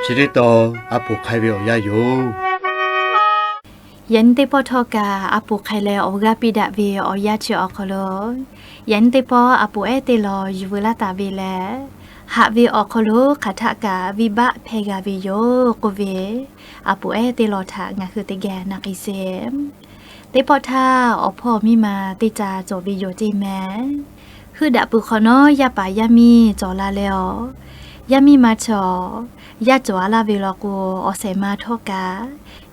Chi teˇ tawn a poˍ hk'ai ve awˬ yanˇ yoˬ. Yaꞈ nyi teˇ pawˆ htawˇ kaꞈ a poˍ hk'ai leh awˬ g'aˇ piˇ daꞈ ve awˬ yanˇ chi awˬ hk'aw lo, yaꞈ nyi teˇ pawˆ a poˍ ehˉ teˇ lawˬ yuˬ veu laˇ taˍ ve leh, haꞈ ve awˬ hk'aw lo hk'aˬ htaˆ kaꞈ venˇ baˆ hpehˇ g'a ve yoˬ k'oˆ ve, a poˍ ehˉ teˇ lawˬ htaꞈ ngaˬ hui teˇ geh na k'ai sheˍ. Teˇ pawˆ htaˇ awˬ hpawˇ awˬ miˇ ma teˇ ca cawˬ ve yoˬ ceˇ mehˍ. Heuˆ daꞈ peuˬ hk'awꞈ nawˉ yaˇ paˍ yaˇ miˇ cawˬ la leh awˬ, yaˇ miˇ ma chi awˬ, yaˇ cawˬ a laˇ ve law k'o, awˬ shehˍ ma htawˇ kaꞈ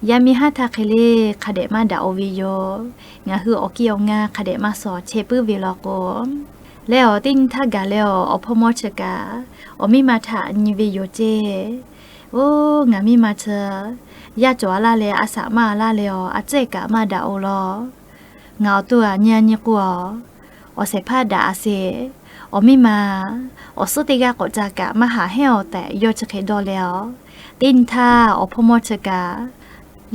yaˇ miˇ haˉ htaˇ hk'e le hk'a dehꞈ maˇ daꞈ-o ve yoˬ. Ngaˬ hui awˬ kiˇ awˬ ngaˇ hk'a dehꞈ maˇ shawˍ chehˇ puiˉ ve law k'o, leh awˬ teˇ nyi htaˇ gaˬ leh awˬ, awˬ hpawˇ mawˇ chi kaꞈ awˬ miˇ ma htaꞈ nyi ve yoˬ ceˇ. Oˇ, ngaˬ miˇ ma chi yaˇ cawˬ a laˇ leh a shaꞈ maˇ a laˇ leh awˬ, a cehˇ kaꞈ maˇ daꞈ-o law. Ngaˬ awˬ to aꞈ nyi a nyi k'o awˬ, awˬ shehˍ hpaˇ daꞈ a sheˍ. Awˬ miˇ ma awˬ suhˉ teˇ g'aˇ k'awꞈ ca kaꞈ maˇ haꞈ heˆ-oˬ tehꞈ yawˇ chi hk'e dawˇ leh awˬ, teˇ nyi htaˇ awˬ hpawˇ mawˇ chi kaꞈ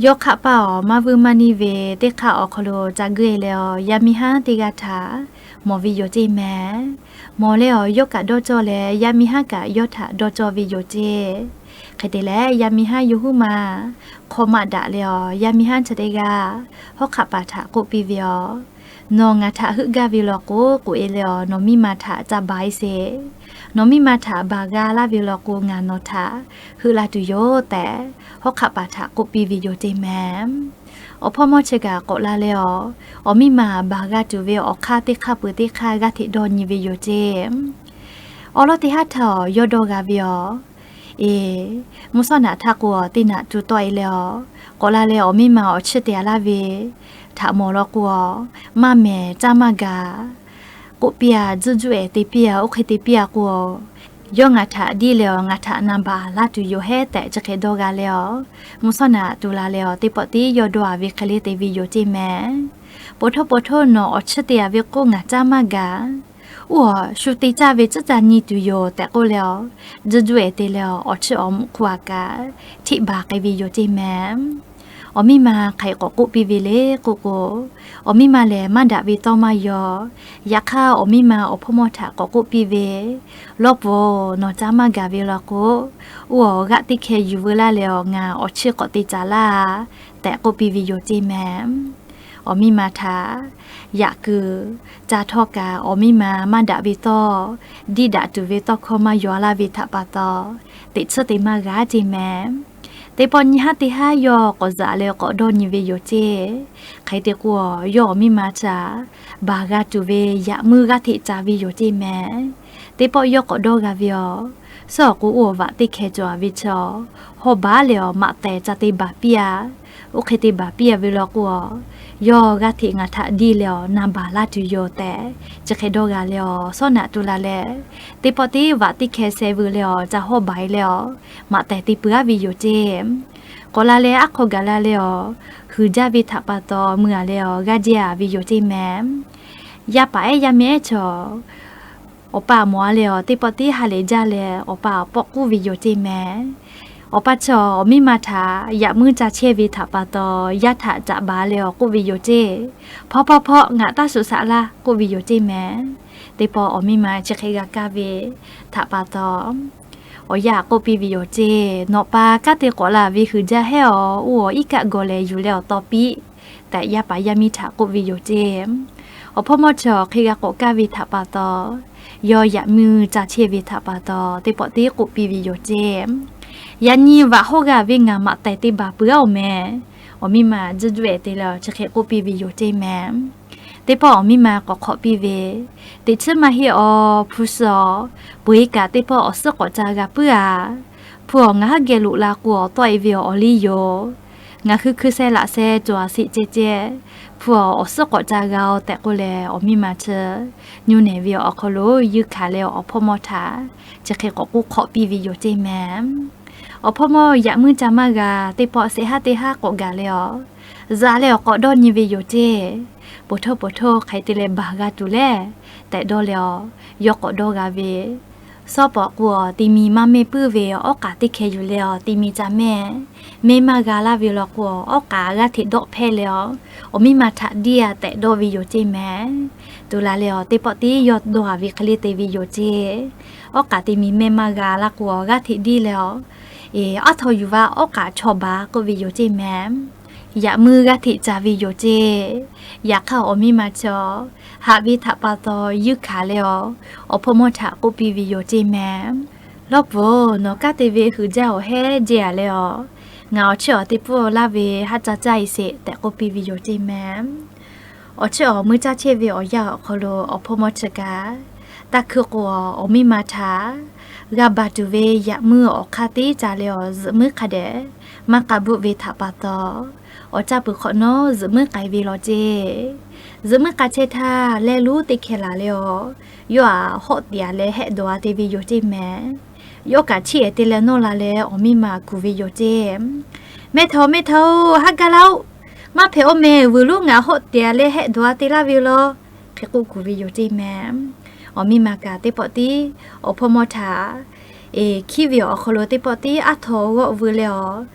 yawˇ hk'aˆ paˇ awˬ maˇ vuiˇ maˇ neˇ ve teˇ hk'aˆ awˬ hk'aw lo ca geuˆ-e leh awˬ, yaˇ miˇ haˉ teˇ g'aˇ htaꞈ mawˬ ve yoˬ ceˇ mehˍ. Mawˬ leh awˬ, yawˇ kaꞈ dawˇ cawˇ leh yaˇ miˇ haˉ kaꞈ yawˇ htaꞈ dawˇ cawˇ ve yoˬ ceˇ. Hk'e te leh yaˇ miˇ haˉ yawˇ huiˉ ma hk'aw maˇ daꞈ leh awˬ, yaˇ miˇ haˉ chi teˇ g'aˇ hawˉ hk'aˆ paˍ htaꞈ k'oˆ piˇ ve awˬ, nawˬ ngaˬ htaꞈ heuˆ gaˇ ve law k'o, k'oꞈ-e leh awˬ nawˬ miˇ ma htaꞈ ca baˬ-e sheˍ. Nawˬ miˇ ma htaꞈ baˬ g'a laˇ ve law k'o, ngaˬ nawˬ htaꞈ heuˆ la tuˬ yoˬ tehꞈ, hawˉ hk'aˆ paˍ htaꞈ k'oˆ piˇ ve yoˬ ceˇ mehˍ. Awˬ hpawˇ mawˇ chi kaꞈ k'awꞈ la leh awˬ, awˬ miˇ ma baˬ g'a tuˬ ve awˬ hk'aˇ teˇ hk'aˇ peuˬ teˇ hk'aˇ g'aˇ hteꞈ dawˇ nyi ve yoˬ ceˇ. Awˬ lawn teˇ haˉ htaˇ awˬ, yawˇ dawˇ g'a ve awˬ, eˬ, mvuhˇ shawˉ naꞈ htaˇ k'o awˬ, teˇ naꞈ tu tawˆ-e leh awˬ, k'awꞈ la leh awˬ miˇ ma awˬ chiˇ te a laˇ ve htaꞈ mawˬ law k'o awˬ, maˇ mehˍ caˇ maˇ gaˬ. K'oˆ piˇ-a, tzuhˇ juˇ ehˍ te piˇ-a, oˇ hk'e te piˇ-a k'o awˬ, yawˇ ngaˬ htaꞈ diˇ leh awˬ, ngaˬ htaꞈ na baˬ laˇ tuˬ yoˬ hehˉ tehꞈ chi hk'e dawˇ g'a leh awˬ, mvuhˇ shawˉ naꞈ tu la leh awˬ, teˇ pawˆ tiˉ yawˇ dawˇ-a ve hk'e le te ve yoˬ ceˇ mehˍ. Poˬ htoˇ poˬ htoˇ nawˬ awˬ chiˇ te-a ve k'oˆ ngaˬ caˇ maˇ gaˬ. Oˇ awˬ, shu te caˇ ve tcuhˉ ca nyi tuˬ yoˬ tehꞈ k'oˆ leh awˬ, tzuhˇ juˇ ehˍ te leh awˬ, awˬ chiˇ awˬ mvuhˇ hk'u aꞈ kaꞈ htiˆ baˬ k'ai ve yoˬ ceˇ mehˍ. Awˬ miˇ ma hk'aˬ hk'e k'awꞈ k'oˆ piˇ ve le k'oˆ k'o, awˬ miˇ ma lehˬ maˇ daꞈ ve tawˇ maˇ yaw. Yaꞈ hk'aˇ awˬ miˇ ma awˬ hpawˇ mawˇ htaꞈ k'awꞈ k'oˆ piˇ ve, Lawˇ pfuhˍ, nawˬ caˇ maˇ gaˬ ve law k'o, oˇ awˬ, g'aˆ teˇ hkeh yuˬ veu laˇ leh awˬ, ngaˬ awˬ chiˇ k'awꞈ te caˍ laˇ tehꞈ k'oˆ piˇ ve yoˬ ceˇ mehˍ. Awˬ miˇ ma htaꞈ yaꞈ kuiˬ ca htawˇ kaꞈ awˬ miˇ ma maˇ daꞈ ve tawˇ, diˇ daꞈ tuˬ ve tawˇ hkawˇ maˇ yaw laˇ ve htaꞈ pa taw, teꞈ tsuhˇ te maˇ g'a ceˇ mehˍ. Teˇ pawˆ nyiˇ haˉ teˇ haˉ yawˇ k'awꞈ zuhꞈ leh k'awꞈ dawˇ nyi ve yoˬ ceˇ. Hk'e te k'o, yawˇ awˬ miˇ ma htaꞈ baˬ g'a tuˬ ve yaꞈ muiˇ g'aˇ hteꞈ ca ve yoˬ ceˇ mehˍ. Teˇ pawˆ yawˇ k'awꞈ dawˇ g'a ve awˬ, suhˉ awˬ k'o oˇ awˬ, vaꞈ teˇ hkeh cawˬ-a ve chaw, hawˉ baˉ leh awˬ, maꞈ tehˬ ca te baˬ piˇ-a. Oˇ hk'e te baˬ piˇ-a ve law k'o awˬ, yawˇ g'aˇ hteꞈ ngaˬ htaꞈ diˇ leh awˬ, na baˬ laˇ tuˬ yoˬ tehꞈ chi hk'e dawˇ g'a leh awˬ, shawˉ naꞈ tu la leh, teˇ pawˆ tiˉ vaꞈ teˇ hkeh sheh veu leh awˬ, ca hawˉ baˬ-e leh awˬ, maꞈ tehˬ te peuˬ-a ve yoˬ ceˇ. K'awꞈ la leh aˉ hk'aw gaˬ la leh awˬ, huiˍ jaˇ ve htaꞈ pa taw mui-a leh awˬ, g'aˇ jehˇ-a ve yoˬ ceˇ mehˍ. Yaˇ paˍ ehˉ yaˇ miˇ ehˉ chaw, awˬ pa mawˬ-a leh awˬ, teˇ pawˆ tiˉ ha lehˬ jaˇ leh awˬ pa pawˆ k'uˉ ve yoˬ ceˇ mehˍ. Awˬ pa chi awˬ, awˬ miˇ ma htaꞈ yaꞈ muiˇ ca chehˇ ve htaꞈ pa taw, yaˇ htaꞈ caꞈ baˬ leh awˬ k'oˆ ve yoˬ ceˇ. Hpaw hpaw hpaw, ngaˬ taˇ shuˍ shaꞈ laˇ k'oˆ ve yoˬ ceˇ mehˍ. Teˇ pawˆ awˬ miˇ ma chi hk'e g'a kaˇ ve htaꞈ pa taw, awˬ yaˇ k'oˆ piˇ ve yoˬ ceˇ. Nawˬ pa kanˉ te k'awꞈ la ve huiˍ jaˇ hehˉ awˬ, oˇ awˬ, iˉ kaˆ gawˬ lehˬ yuˬ leh awˬ taw piˇ tehꞈ, yaˇ paˍ yaˇ miˇ htaꞈ k'oˆ ve yoˬ ceˇ. Awˬ hpawˇ mawˇ chi awˬ, hk'e g'a k'awꞈ kaˇ ve htaꞈ pa taw, yawˇ yaꞈ muiˇ ca chehˇ ve htaꞈ pa taw, teˇ pawˆ tiˉ k'oˆ piˇ ve yoˬ ceˇ. Yaꞈ nyi vaꞈ hawˇ g'a ve ngaˬ maꞈ tehˬ te baˬ peuˬ-a-oˬ mehˍ. Awˬ miˇ ma tzuhˇ juˇ ehˍ te leh awˬ, chi hk'e k'oˆ piˇ ve yoˬ ceˇ mehˍ. Teˇ pawˆ awˬ miˇ ma k'awꞈ hk'awꞈ piˇ ve, Teꞈ chiˉ maˇ heˆ awˬ, hpu suh awˬ, peu-eˬ kaꞈ teˇ pawˆ awˬ suhˉ k'awꞈ ca g'a puiˉ-a. Hpu awˬ, ngaˬ haˉ geh loꞈ la k'o awˬ, tawˆ-e ve awˬ liˇ yoˬ. Ngaˬ hui hkui sheh laꞈ sheh cawˬ-a sheˍ ceh ceh, hpu awˬ, awˬ suhˉ k'awꞈ ca g'a-oˬ tehꞈ k'oˆ leh, awˬ miˇ ma chi nyu nehˬ ve awˬ hk'aw lo yuˇ hkanˍ leh awˬ hpawˇ mawˇ htaꞈ chi hk'e k'awꞈ k'oˆ hk'awꞈ piˇ ve yoˬ ceˇ mehˍ. Awˬ hpawˇ mawˇ yaꞈ muiˇ ca maˇ g'a, teˇ pawˆ shehˆ haˉ teˇ haˉ k'awꞈ gaˬ leh awˬ, zuhꞈ leh awˬ k'awꞈ dawˇ nyi ve yoˬ ceˇ. Poˬ htoˇ poˬ htoˇ hk'aˬ hk'e te leh baˬ g'a tuˬ le tehꞈ dawˇ leh awˬ, yawˇ k'awꞈ dawˇ g'a ve, Sawˉ pawˍ k'o awˬ, ti mi maˇ mehˇ puiˉ ve awˉ k'aˍ teˇ hkeh yuˬ leh awˬ, ti mi ca mehˇ. Mehˇ maˇ g'a laˇ ve law k'o awˬ, awˉ k'aˍ g'aˇ hteꞈ dawˆ hpehˇ leh awˬ, awˬ miˇ ma htaꞈ diˇ-a tehꞈ dawˇ ve yoˬ ceˇ mehˍ. Tu la leh awˬ, teˇ pawˆ tiˉ yawˇ dawˇ-a ve hk'e le te ve yoˬ ceˇ. Awˉ k'aˍ ti mi mehˇ maˇ g'a laˇ k'o awˬ, g'aˇ hteꞈ diˇ leh awˬ, Aˉ htaw yuˬ vaˇ awˉ k'aꞈ chaw baˬ k'oˆ ve yoˬ ceˇ mehˍ. Yaꞈ muˇ g'aˇ hteꞈ ca ve yoˬ ceˇ. Yaꞈ hk'aˇ awˬ miˇ ma chi haꞈ ve htaꞈ pa taw yuˇ hkanˍ leh awˬ, awˬ hpawˇ mawˇ htaꞈ k'oˆ piˇ ve yoˬ ceˇ mehˍ. Lawˇ pfuhˍ, nawˬ kanˉ te ve huiˍ jaˇ awˬ heˉ jehˇ a leh awˬ, ngaˬ awˬ chehˇ awˬ te pfuhˇ laˇ ve haˉ ca caˇ e sheˍ tehꞈ k'oˆ piˇ ve yoˬ ceˇ mehˍ. Awˬ chehˇ awˬ mui caˇ chehˇ ve awˬ yanˇ awˬ hk'aw lo awˬ hpawˇ mawˇ chi kaꞈ, taˇ hkui k'o awˬ miˇ ma htaꞈ g'a baˬ tuˬ ve yaꞈ muˇ awˬ hk'aˇ teˇ ca leh awˬ zuhꞈ muiˉ hk'a dehꞈ maˇ k'a bvuhˆ ve htaꞈ pa taw, awˬ caˇ peuˬ hk'awꞈ nawˉ zuhꞈ muiˉ k'ai ve law ceˇ. Zuhꞈ muiˉ k'ai chehˇ htaˇ leh luˉ teˇ hkeh laˬ leh awˬ, yawˇ aꞈ hawˆ tiꞈ a leh hehˆ dawˬ a te ve yoˬ ceˇ mehˍ. Yawˇ kaꞈ chiˇ ehˍ te leh nawˇ la leh awˬ miˇ ma kuˬ ve yoˬ ceˇ. Mehˇ htaꞈ-oˬ, mehˇ htaꞈ-oˬ, haˉ gaˇ laˇ-oˆ. Maˇ hpehꞈ-oˬ mehˍ, vuiˬ lonˉ ngaˬ hawˆ tiꞈ a leh hehˆ dawˬ a te laˇ ve law. Hk'e k'oˆ kuˬ ve yoˬ ceˇ mehˍ. Awˬ miˇ ma kaꞈ teˇ pawˆ tiˉ awˬ hpawˇ mawˇ htaꞈ, eˍ, hkiˉ ve awˬ hk'aw lo teˇ pawˆ tiˉ aˉ htaw g'awˆ veu leh awˬ,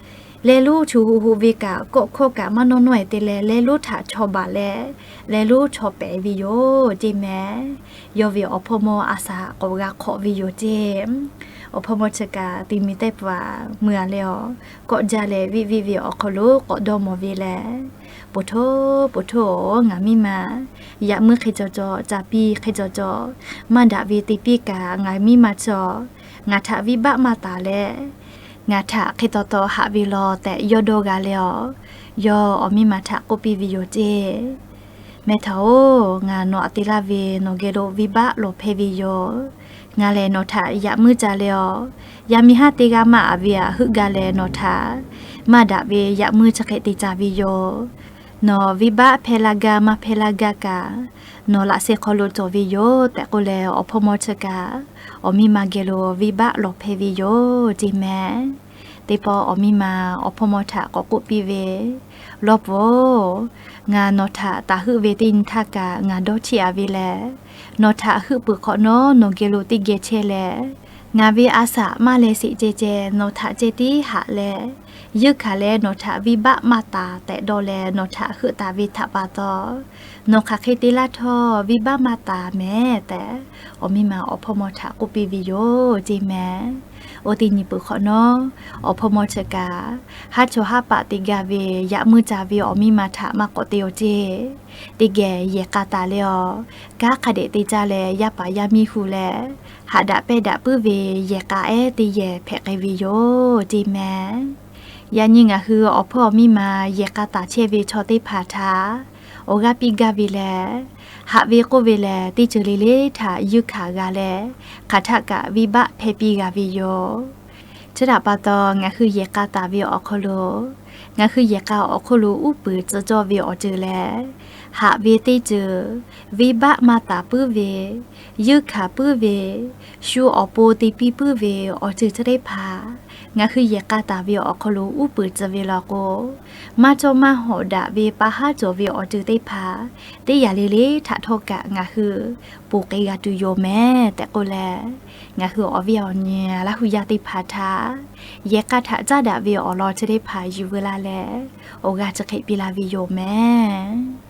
leh luˉ chu hoꞈ hoꞈ ve kaꞈ kawˆ hkawˇ kaꞈ maˇ nawˇ nawˇ e te leh leh luˉ htaꞈ chaw baˬ leh, leh luˉ chaw pehˍ ve yoˬ ceˇ mehˍ. Yawˇ ve awˬ hpawˇ mawˇ a shaꞈ k'awꞈ g'a hk'awꞈ ve yoˬ ceˇ. Awˬ hpawˇ mawˇ chi kaꞈ te mi teˇ pawˆ a mui a leh awˬ, kawˆ jaˇ leh viˆ viˆ ve awˬ hk'aw lo k'awꞈ dawˇ mawˬ ve leh, Poˬ htoˇ, poˬ htoˇ-oˬ, ngaˬ miˇ ma yaꞈ muˇ hk'e cawˬ cawˬ, ca piˇ hk'e cawˬ cawˬ, maˇ daꞈ ve te piˇ kaꞈ ngaˬ miˇ ma chi ngaˬ htaꞈ viˇ baˆ maˇ taˍ leh, ngaˬ htaꞈ hk'e taw taw haꞈ ve law tehꞈ yawˇ dawˇ g'a leh awˬ, yawˇ awˬ miˇ ma htaꞈ k'oˆ piˇ ve yoˬ ceˇ. Mehˇ htaꞈ-oˬ, ngaˬ nawˬ aꞈ te laˇ ve nawˬ geh lo viˇ baˆ lawˬ hpehˇ ve yoˬ. Ngaˬ lehˬ nawˬ htaꞈ yaꞈ muˇ ca leh awˬ, yaˇ miˇ haˉ teˇ g'aˇ maˇ aꞈ ve aꞈ heuˆ gaˇ leh nawˬ htaꞈ maˇ daꞈ ve yaꞈ muˇ chi hk'e te ca ve yoˬ. Nawˬ viˇ baˆ hpehˇ laˇ gaˇ maˇ hpehˇ laˇ gaˇ kaꞈ, nawˬ laꞈ sheh hk'aw lo cawˬ ve yoˬ tehꞈ k'oˆ leh, awˬ hpawˇ mawˇ chi kaꞈ awˬ miˇ ma geh lo viˇ baˆ lawˬ hpehˇ ve yoˬ ceˇ mehˍ. Teˇ pawˆ awˬ miˇ ma awˬ hpawˇ mawˇ htaꞈ k'awꞈ k'oˆ piˇ ve, Lawˇ pfuhˍ-oˬ, ngaˬ nawˬ htaꞈ taˍ heuˆ ve teˇ nyi htaˇ kaꞈ ngaˬ dawˇ cheˆ a ve leh, nawˬ htaꞈ heuˆ peuˬ hk'awꞈ nawˉ nawˬ geh lo teˇ geh chehˇ leh, ngaˬ ve a shaꞈ maˇ leh sheˍ ceh ceh nawˬ htaꞈ ceh tiˉ haꞈ leh, yeunˇ hkanˍ leh nawˬ htaꞈ viˇ baˆ maˇ taˍ tehꞈ dawˇ leh nawˬ htaꞈ heuˆ taˍ ve htaꞈ pa taw, nawˬ hk'aˬ hk'e te laˇ htawˇ viˇ baˆ maˇ taˍ mehˍ tehꞈ, awˬ miˇ ma awˬ hpawˇ mawˇ htaꞈ k'oˆ piˇ ve yoˬ ceˇ mehˍ. Oˇ teˇ nyi peuˬ hk'awꞈ nawˉ, awˬ hpawˇ mawˇ chi kaꞈ haˉ chaw haˉ paˆ te gaˇ ve yaꞈ muˇ ca ve awˬ miˇ ma htaꞈ maˇ k'awꞈ te awˬ ceˇ. Teˇ geh yehˬ k'a taˍ leh awˬ, kanˉ hk'a dehꞈ te caˇ leh yaˇ paˍ yaˇ miˇ hu leh, haꞈ daꞈ pehnˇ daꞈ puiˉ ve yehˬ k'a ehˉ teˇ yehˬ hpehꞈ k'ai ve yoˬ ceˇ mehˍ. Yaꞈ nyi ngaˬ hui awˬ hpawˇ awˬ miˇ ma yehˬ k'a taˍ chehˇ ve chaw teˇ hpaˍ htaꞈ awˬ g'aˇ piˇ gaˇ ve leh, haꞈ ve k'oˆ ve lehˬ teˇ ceuˬ le le htaꞈ yeunˇ hkanˍ g'a leh, hk'aˬ htaˆ kaꞈ viˇ baˆ hpehˇ piˇ g'a ve yoˬ. Chi htaꞈ pa taw ngaˬ hui yehˬ k'a taˍ ve awˬ hk'aw lo, ngaˬ hui yehˬ k'a awˬ hk'oˆ lo uˉ peunˍ tcuh cawˇ ve awˬ ceuˬ lehˬ, haꞈ ve teˇ ceuˬ, viˇ baˆ maˇ taˍ puiˉ ve, yeunˇ hkanˍ puiˉ ve, shu awˬ pon te piˇ puiˉ ve awˬ ceuˬ chi teˇ hpaˍ ngaˬ hui yehˬ k'a taˍ ve awˬ hk'aw lo uˉ peunˍ tcuh ve law k'o, maˇ cawˇ maˇ hawˍ daꞈ ve pa haˉ cawˬ ve awˬ ceuˬ teˇ hpaˍ teˇ yanˇ le le htaꞈ htawˇ kaꞈ ngaˬ hui ponˬ k'ai g'a tuˬ yoˬ mehˍ tehꞈ k'oˆ leh, ngaˬ hui awˬ viˉ awˬ nyi Laˇ hu yaˇ teˇ hpaˍ htaꞈ yehˬ k'a htaꞈ caˉ daꞈ ve awˬ lawn chi teˇ hpaˍ yuˬ veu laˇ leh, awˬ g'aˇ chi hk'e piˇ laˇ ve yoˬ mehˍ.